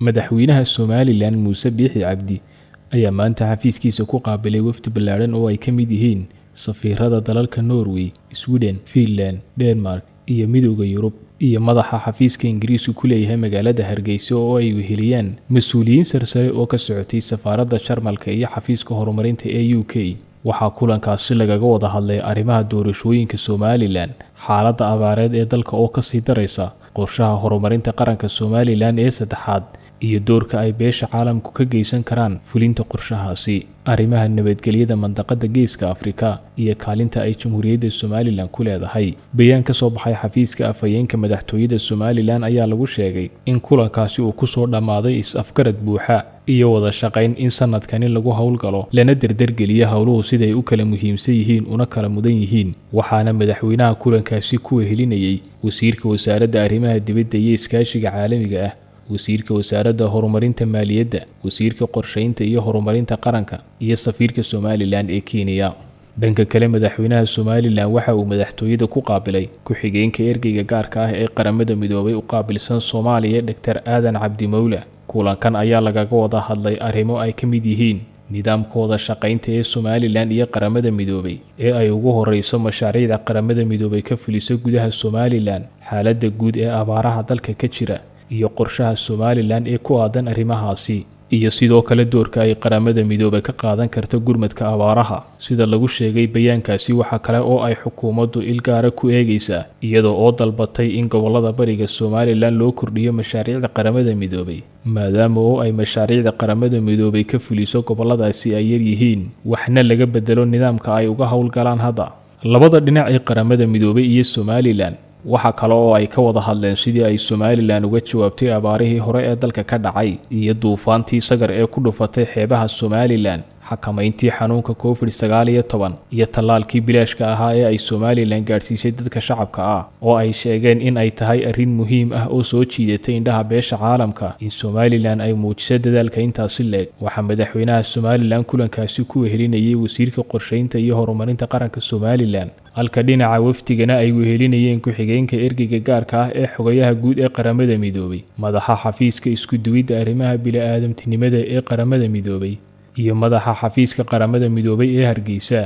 Madaxweynaha Somalilan Muuse Biixi Cabdi ayaa maanta xafiiskiisa ku qaabilay wafdi ballaadhan oo ay ka mid yihiin safiirada dalalka Norway, Sweden, Finland, Denmark iyo Midowda Yurub, iyo madaxa xafiiska Ingiriisku ku leeyahay magaalada Hargeysa, oo ay weheliyaan mas-uuliyiin sarsare oo ka socotay safaaradda Jarmalka iyo xafiiska horumarinta ee UK. Waxaa kulankaasi lagaga wada hadlay arrimaha doorashooyinka Somalilan, xaaladda abaareed ee dalka oo kasii daraysa, qorshaha horumarinta qaranka Somalilan ee saddexaad iyo doorka ay beesha caalamku ka geysan karaan fulinta qorshahaasi, arrimaha nabadgelyada mandaqada Geeska Afrika iyo kaalinta ay Jamhuuriyadda Somalilan ku leedahay. Bayaan ka soo baxay xafiiska afhayeenka madaxtooyada Somalilan ayaa lagu sheegay in kulankaasi uu kusoo dhammaaday is-afgarad buuxa iyo wada shaqayn in sanadkani lagu howlgalo lana derdergeliyo howluhu siday u kala muhiimsan yihiin una kala mudan yihiin. Waxaana madaxweynaha kulankaasi ku wehelinayay wasiirka wasaaradda arrimaha dibadda iyo iskaashiga caalamiga ah, wasiirka wasaaradda horumarinta maaliyadda, wasiirka qorsheynta iyo horumarinta qaranka iyo safiirka Somalilan ee Kenya. Dhanka kale, madaxweynaha Somalilan waxa uu madaxtooyada ku qaabilay ku-xigeenka ergeyga gaarka ah ee Qaramada Midoobay u qaabilsan Soomaaliya, Doctor Aadan Cabdi Mowla. Kulankan ayaa lagaga wada hadlay arrimo ay ka mid yihiin nidaamka wada shaqaynta ee Somalilan iyo Qaramada Midoobay ee ay ugu horeyso mashaariicda Qaramada Midoobay ka fuliso gudaha Somalilan, xaaladda guud ee abaaraha dalka ka jira iyo qorshaha Somalilan ee ku aadan arrimahaasi, iyo sidoo kale doorka ay Qaramada Midoobay ka qaadan karta gurmadka abaaraha, sida lagu sheegay bayaankaasi. Waxa kale oo ay xukuumaddu ilgaara ku eegaysaa, iyadoo oo dalbatay in gobolada bariga Somalilan loo kordhiyo mashaariicda Qaramada Midoobay, maadaama oo ay mashaariicda Qaramada Midoobay ka fuliso goboladaasi ay yaryihiin, waxna laga bedelo nidaamka ay uga howlgalaan hadda labada dhinac ee Qaramada Midoobay iyo Somalilan. Waxa kale oo ay ka wada hadleen sidii ay Somalilan uga jawaabtay abaarihii hore ee dalka ka dhacay iyo duufaantii Sagar ee ku dhufatay xeebaha Somalilan, xakamayntii xanuunka COVID-19 iyo tallaalkii bilaashka ahaa ee ay Somalilan gaadhsiisay dadka shacabka ah, oo ay sheegeen in ay tahay arrin muhiim ah oo soo jiidatay indhaha beesha caalamka in Somalilan ay muujiso dadaalka intaasi leeg. Waxaa madaxweynaha Somalilan kulankaasi ku wehelinayay wasiirka qorsheynta iyo horumarinta qaranka Somalilan, halka dhinaca wafdigana ay wehelinayeen ku-xigeenka ergeyga gaarka ah ee xogayaha guud ee Qaramada Midoobay, madaxa xafiiska isku duwidda arrimaha bili-aadamtinimada ee Qaramada Midoobay iyo madaxa xafiiska Qaramada Midoobay ee Hargeysa.